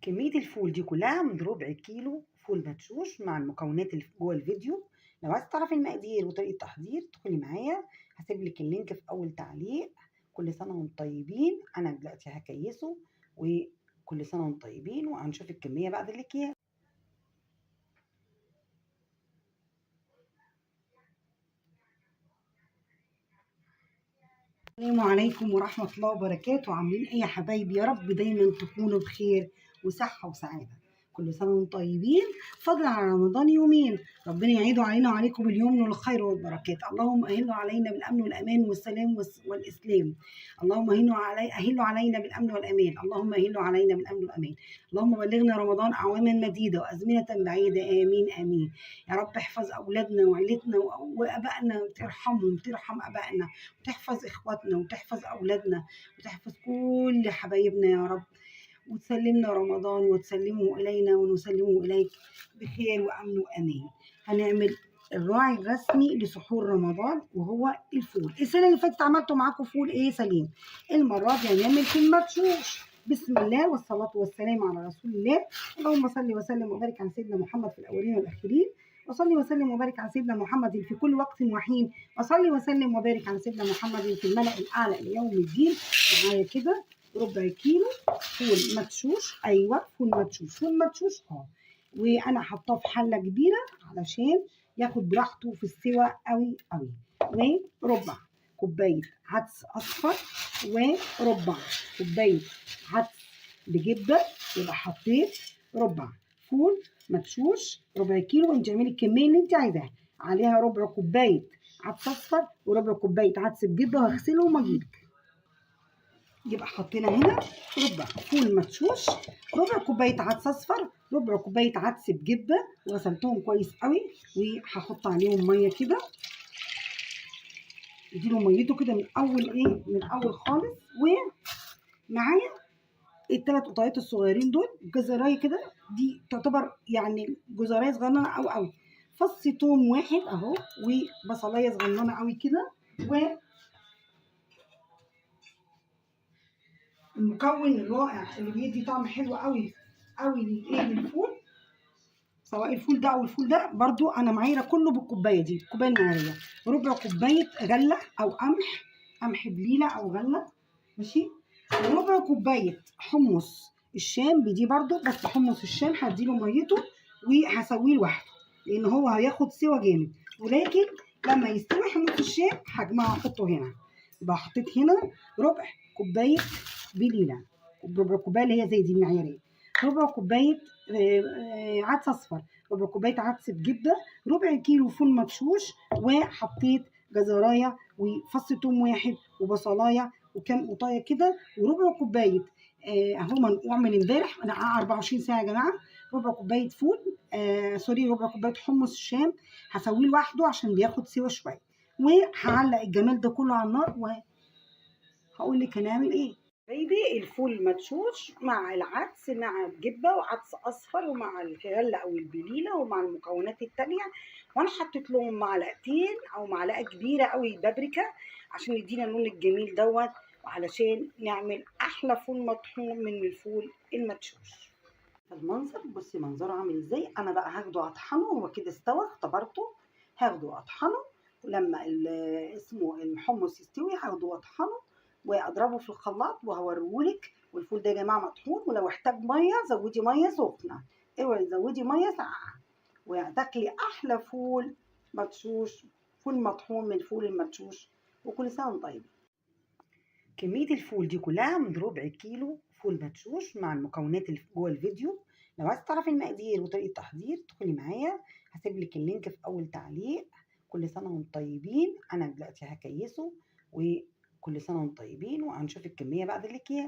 كمية الفول دي كلها من ربع كيلو فول مدشوش مع المكونات اللي جوه الفيديو. لو عايز تعرفي المقادير وطريقة التحضير ادخلي معايا، هسيب لك ال link في أول تعليق. كل سنة وانتم طيبين. أنا دلوقتي هكيسه، وكل سنة وانتم طيبين، وهنشوف الكمية بعد الأكياس. السلام عليكم ورحمة الله وبركاته. عاملين ايه يا حبايبي؟ يا رب دايما تكونوا بخير وصحة وسعادة. كل سنة وانتم طيبين. فضل على رمضان يومين، ربنا يعيده علينا وعليكم باليمن والخير والبركات. اللهم أهلوا علينا بالأمن والأمان والسلام والإسلام. اللهم أهلوا علينا بالأمن والأمان. اللهم أهلوا علينا بالأمن والأمان. اللهم بلغنا رمضان أعواما مديدة وأزمنة بعيدة. آمين آمين يا رب. احفظ أولادنا وعيلتنا وأبائنا، وترحمهم، ترحم أبائنا، وتحفظ إخواتنا، وتحفظ أولادنا، وتحفظ كل حبايبنا يا رب، وتسلمنا رمضان وتسلمه إلينا ونسلمه إليك بخير وأمن وأمان. هنعمل الراعي الرسمي لسحور رمضان وهو الفول. السنة اللي فاتت عملته معاكم فول إيه سليم، المرة دي هنعمل فول مدشوش. بسم الله والصلاة والسلام على رسول الله. اللهم صل وسلم وبارك على سيدنا محمد في الأولين والآخرين، وصلي وسلم وبارك على سيدنا محمد في كل وقت وحين، وصلي وسلم وبارك على سيدنا محمد في الملأ الأعلى إلى يوم الدين. معايا كده ربع كيلو فول مدشوش. ايوه فول مدشوش، فول مدشوش وانا حاطاه في حله كبيرة علشان ياخد براحته في السوى قوي قوي. وربع كوباية عدس اصفر، وربع كوباية عدس بجبه. يبقى حطيت ربع فول مدشوش ربع كيلو، وانت اعملي الكمية اللي انت عايزاها. عليها ربع كوباية عدس اصفر وربع كوباية عدس بجبه، وهغسله واجيلك. يبقى حطينا هنا ربع فول مدشوش، ربع كوباية عدس اصفر، ربع كوباية عدس بجبه، وغسلتهم كويس قوي. وهحط عليهم مية كده، اديله ميته كده من اول ايه، من اول خالص. ومعايا الثلاث قطعات الصغيرين دول، جزرايه كده، دي تعتبر يعني جزرايه صغننه قوي قوي، فص توم واحد اهو، وبصلايه صغننه قوي كده. و المكون الرائع اللي بيدي طعم حلو قوي قوي للايه، للفول، سواء الفول ده او الفول ده برضو. انا معايره كله بالكوبايه دي، الكوباية المعياريه. ربع كوباية غله او قمح، قمح بليلة او غله، ماشي. وربع كوباية حمص الشام بدي برضو، بس حمص الشام هديله ميته وهسويه لوحده لان هو هياخد سوا جامد، ولكن لما يستوي حمص الشام هجمعه احطه هنا. يبقى حطيت هنا ربع كوباية بليلة، ربع كوباية اللي هي زي دي المعياريه، ربع كوباية عدس اصفر، ربع كوباية عدس بجبه، ربع كيلو فول مدشوش، وحطيت جزرايه وفص توم واحد وبصلايه وكام قطايه كده، وربع كوباية اهو منقوع من امبارح، انا 24 ساعة يا جماعة. ربع كوباية فول sorry، ربع كوباية حمص الشام هسويه لوحده عشان بياخد سوا شوية. وهعلق الجمال ده كله على النار وهقول لك هنعمل ايه. حبايبي الفول المدشوش مع العدس مع الجبة وعدس اصفر ومع الغلة او البليله ومع المكونات التانية، وانا حطيت لهم معلقتين او معلقه كبيرة قوي بابريكا عشان يدينا اللون الجميل دوت، وعلشان نعمل احلى فول مطحون من الفول المدشوش. المنظر بصي منظره عامل ازاي. انا بقى هاخده اطحنه، هو كده استوى اختبرته، هاخده اطحنه لما اسمه الحمص يستوي، هاخده واطحنه واضربه في الخلاط وهوريهولك. والفول ده يا جماعة مطحون، ولو احتاج مية زودي مية سخنة، اوعي تزودي مية ساقعه، وهتاكلي احلى فول مدشوش، فول مطحون من الفول المدشوش. وكل سنة وانتم طيبين. كمية الفول دي كلها من ربع كيلو فول مدشوش مع المكونات اللي جوه الفيديو. لو عايز تعرفي المقادير وطريقه التحضير ادخلي معايا، هسيب لك ال link في اول تعليق. كل سنة وانتم طيبين. انا دلوقتي هكيسه، وكل سنة وانتم طيبين، وهنشوف الكمية بعد الاكياس.